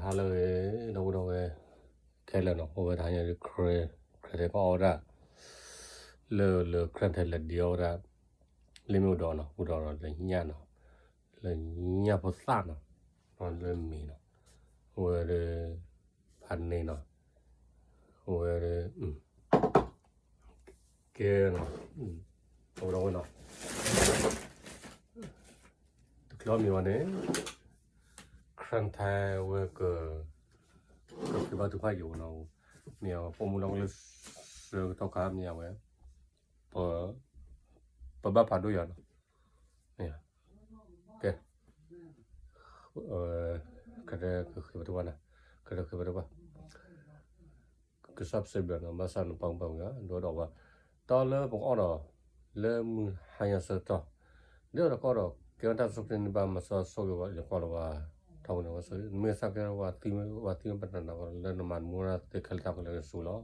ဟါလၢအဂ့ၤ ဒီပုၢ်ဒီဝဲၢ်ခဲလၢာ်နီၤ, အိၣ်ဝဲတဟါညါဒ် ခရံာ် ခရံာ်ထဲကီၢ်အီၣ်ဝဲဒၣ် လၢ လၢ ခရံာ်ထဲလဲၤဒံးအီၣ်ဝဲဒၣ် လ့ၣ်မ့ၣ်အူဒီးနီၤ, အူဒီးလၢညၣ်နီၤ, လၢညၣ်ဖိသၣ်နီၤ, လၢမ့ၤနီၤ, အဝဲဒီး ဖးန့ၢ်နီၤ, အဝဲဒီး ကဲနီၤ, ဒီပုၢ်ဒီဝဲၢ်နီၤ, တချုးမ့ၢ်ဝဲန့ၣ် ခရံာ်ထဲဝဲက ကဃ့ဘါထုကဖၣ်ယိာ်နီၤ, မ့ၢ်အဝဲပိာ်မုၣ်လီၤကလၢ ဆၢကတီၢ်ခါမ့ၢ်အဝဲ ပ ပဘၣ်ဖးဒိၣ်ယၤနီၤ, ကဲ ကတဲကဃ့ဘါထုကဖၣ်နီၤ, ကတဲကဃ့ဘါထုကဖၣ် ကစၢ်ပစံးဘျုးနီၤ, ဘၣ်ဆၣ်နပာ်မူပာ်ဂ့ၤ ဒိၣ်ဒီးဝဲ တၢ်လၢပကအီၣ်ဒီး လၢမုၢ်ဟါညါဆၢကတီၢ်, ဒ်သိးဒီးကအိၣ်ဒီး ကဲထီၣ်တၢ်ဆိၣ်ဂ့ၤန့ၢ်ဘၣ် မၤစၢၤဆိၣ်ဂ့ၤဝဲ ယကွၢ်လီၤဝဲ ထီဘိန့ၣ်ဝဲဆိၣ်ဂ့ၤ နမ့ၢ်သးကဲထီၣ်ဝဲသံ ဝဲသံဝဲပတနၤ လၢနမၤနမူဒၣ်သ့ခဲလၢာ်တၢ်ကလၢာ်ကဆူးလီၤ.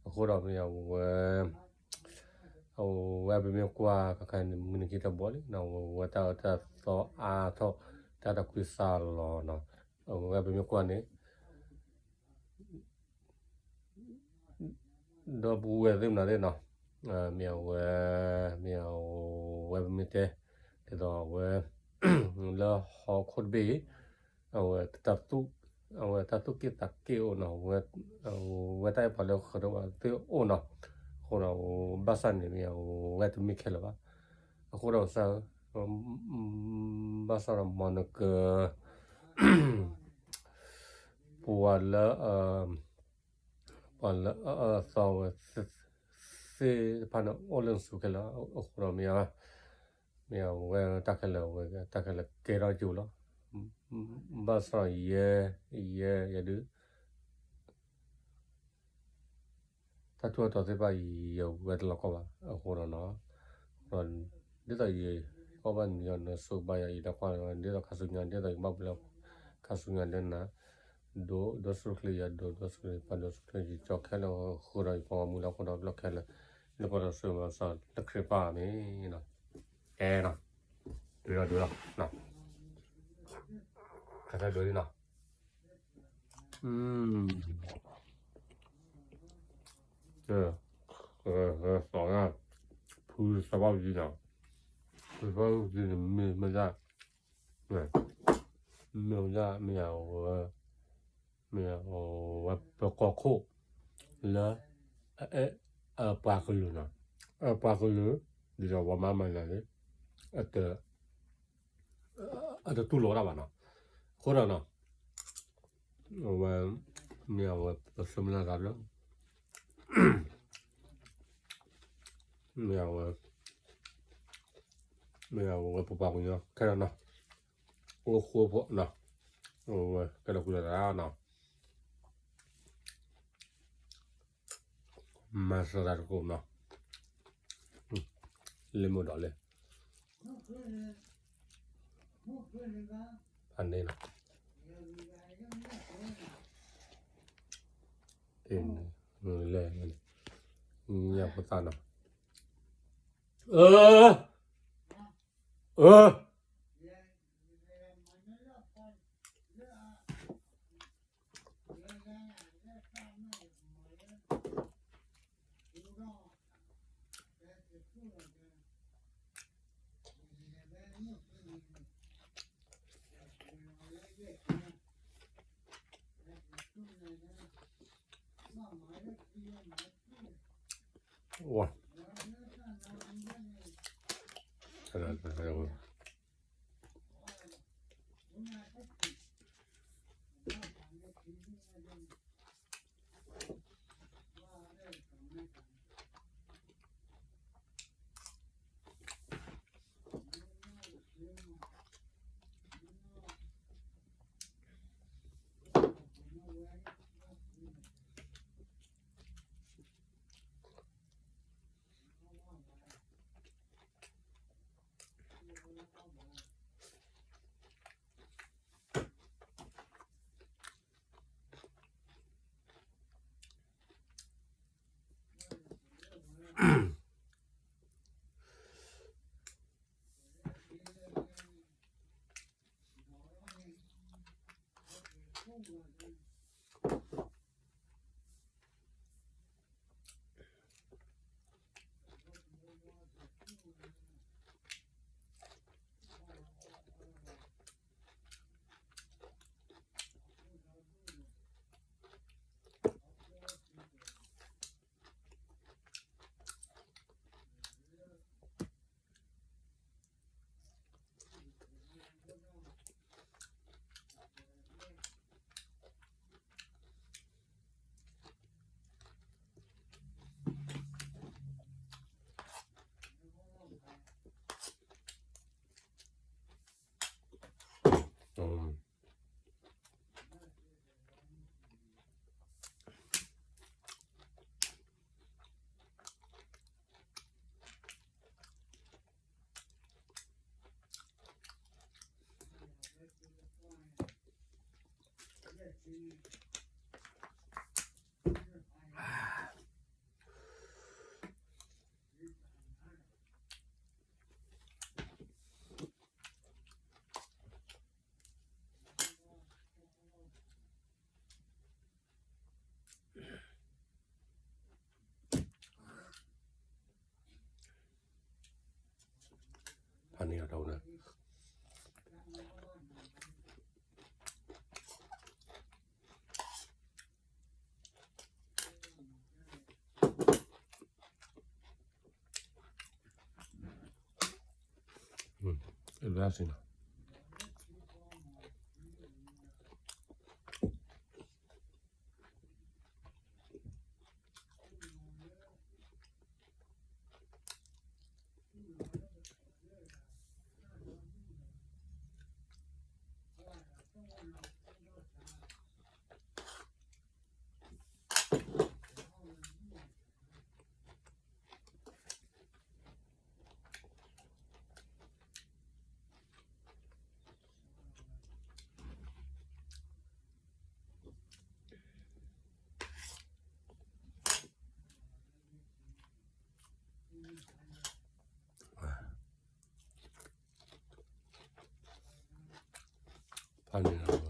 အဃိဒီးမ့ၢ်အဝဲ အဝဲပမ့ၢ်ကွၢ်ခါခါန့ၣ် မုၢ်နံၤခံတဘီလံနီၤ, အဝဲတၢ်အၢတၢ်သီအါထီၣ် တၢ်တကွံစၢ်လီၤနီၤ, အဝဲပမ့ၢ်ကွၢ်န့ၣ် ဒီပုၢ်ဝဲၢ်သ့ၣ်မနုၤသ့ၣ်နီၤ, မ့ၢ်အဝဲ မ့ၢ်အဝဲပမ့ၢ်တဲ ဒ်သိးအဝဲ လၢဟီၣ်ခိၣ်တဘ့ၣ် အဝဲ အဝဲတၢ်သူၣ်က့ၣ်သးက့ၣ်အိၣ်နီၤ, အဝဲတၢ်အဲၣ်ပှၤလၢဃုာ်ဒီးပှၤသ့ၣ်အိၣ်နီၤ, အဃိဒီးဘၣ်ဆၣ်န့ၣ်မ့ၢ်အဝဲတမ့ၢ်ခဲလၢာ်ဘၣ်, အဃိဒီးကစၢ်ဧၢ ဘၣ်ဆၣ်ဒီးမ်နက ပှၤလၢ ပှၤလၢအအၢအသီဝဲသ့ၣ်တဖၣ်န့ၣ် အိၣ်လၢနစုခဲလၢာ်, အဃိဒီးမ့ၢ် မ့ၢ်အဝဲတၢ်ခဲလၢာ်ဝဲ တၢ်ခဲလၢာ်ကဲထီၣ်ကၠိလီၤ. ဘၣ်ဆၣ်ယဲ ယဲ ယဲဒုး တၢ်ထူးတၢ်တီၤသ့ၣ်တဖၣ် ယဝဲတလီၤကီဘၣ် အဃိဒီးနီၤ, ဒ်သိးယအီၣ်ဘၣ်နံၤဒီးနဆိၣ်ဘၣ်ယၤ ယတၢ်ကွၢ်လီၤ ဒ်သိးခါဆူညါ ဒ်သိးယကဘၣ်ပလၢ ခါဆူညါဒ်နၤ ဒိး ဒိးဆူၣ်ချ့ယၤ ဒိး ဒိးဆူၣ်ချ့ ပၢ်ဒိးဆူၣ်ချ့ ယကၠီခဲလၢာ်ဃုာ်ဒီး ယပှၤဂီၢ်မုၢ်လၢဟီၣ်ခိၣ်ဒီးဘျီခဲလၢာ် လၢကီၢ်ဒီးဆိၣ်ဂ့ၤဘၣ်စီၤလၢခရံာ်ပၢ်န့ၣ်နီၤ, အဲနီၤ, ဒုးလီၤဒုးလီၤ, ခါဆၢဒုးလံနီၤ, အ သီၣ်ညါ ဖုသဘၣ်ပူၤနီၤ, ဖုသဘၣ်ပူၤန့ၣ် မ့ၢ်မ့ၢ်ဒၣ် မ့ၢ်ဝဲဒၣ် မ့ၢ်အဝဲ မ့ၢ်အဝဲပကီၢ်ခိၣ် လၢ အ အပှၤကလုာ်နီၤ, အပှၤကလုာ် ဒ်သိးပှၤမၤမၤနၤန့ၣ် အတ အတတူၢ်လိာ်တၢ်ဘၣ်နီၤ, အဃိဒီးနီၤ အဝဲ မ့ၢ်အဝဲပဆၢမုၢ်လၢ်သးလၢ မ့ၢ်အဝဲ မ့ၢ်အဝဲပပှၤကညီခဲလၢာ်နီၤ, အိၣ်ဃူဖိနီၤ, အဝဲကဲလီၤကွံာ်လီၤသးနီၤ, မၤစၢၤသးတကိးနီၤ, လ့ၣ်မိၢ်ဒီးလ့ၣ် ဖးန့ၣ်နီၤ, လဲၣ် ညၣ်ဖိသၣ်နီၤ, အ အ ဝါ ဖးန့ၢ်အီၤတၢ်အိၣ်နၤ အဘၣ်စံၢ်နီၤ ဖးန့ၢ်လီ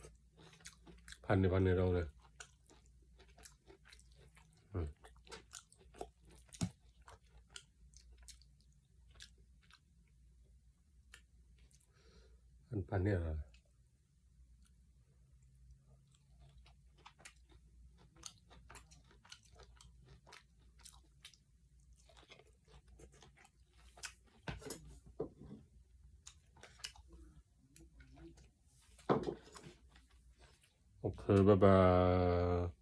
ၤ ဖးန့ၢ်ဖးန့ၢ်ဒီး ဖးန့ၢ်လီၤ. ဘၣ်ဘၣ်.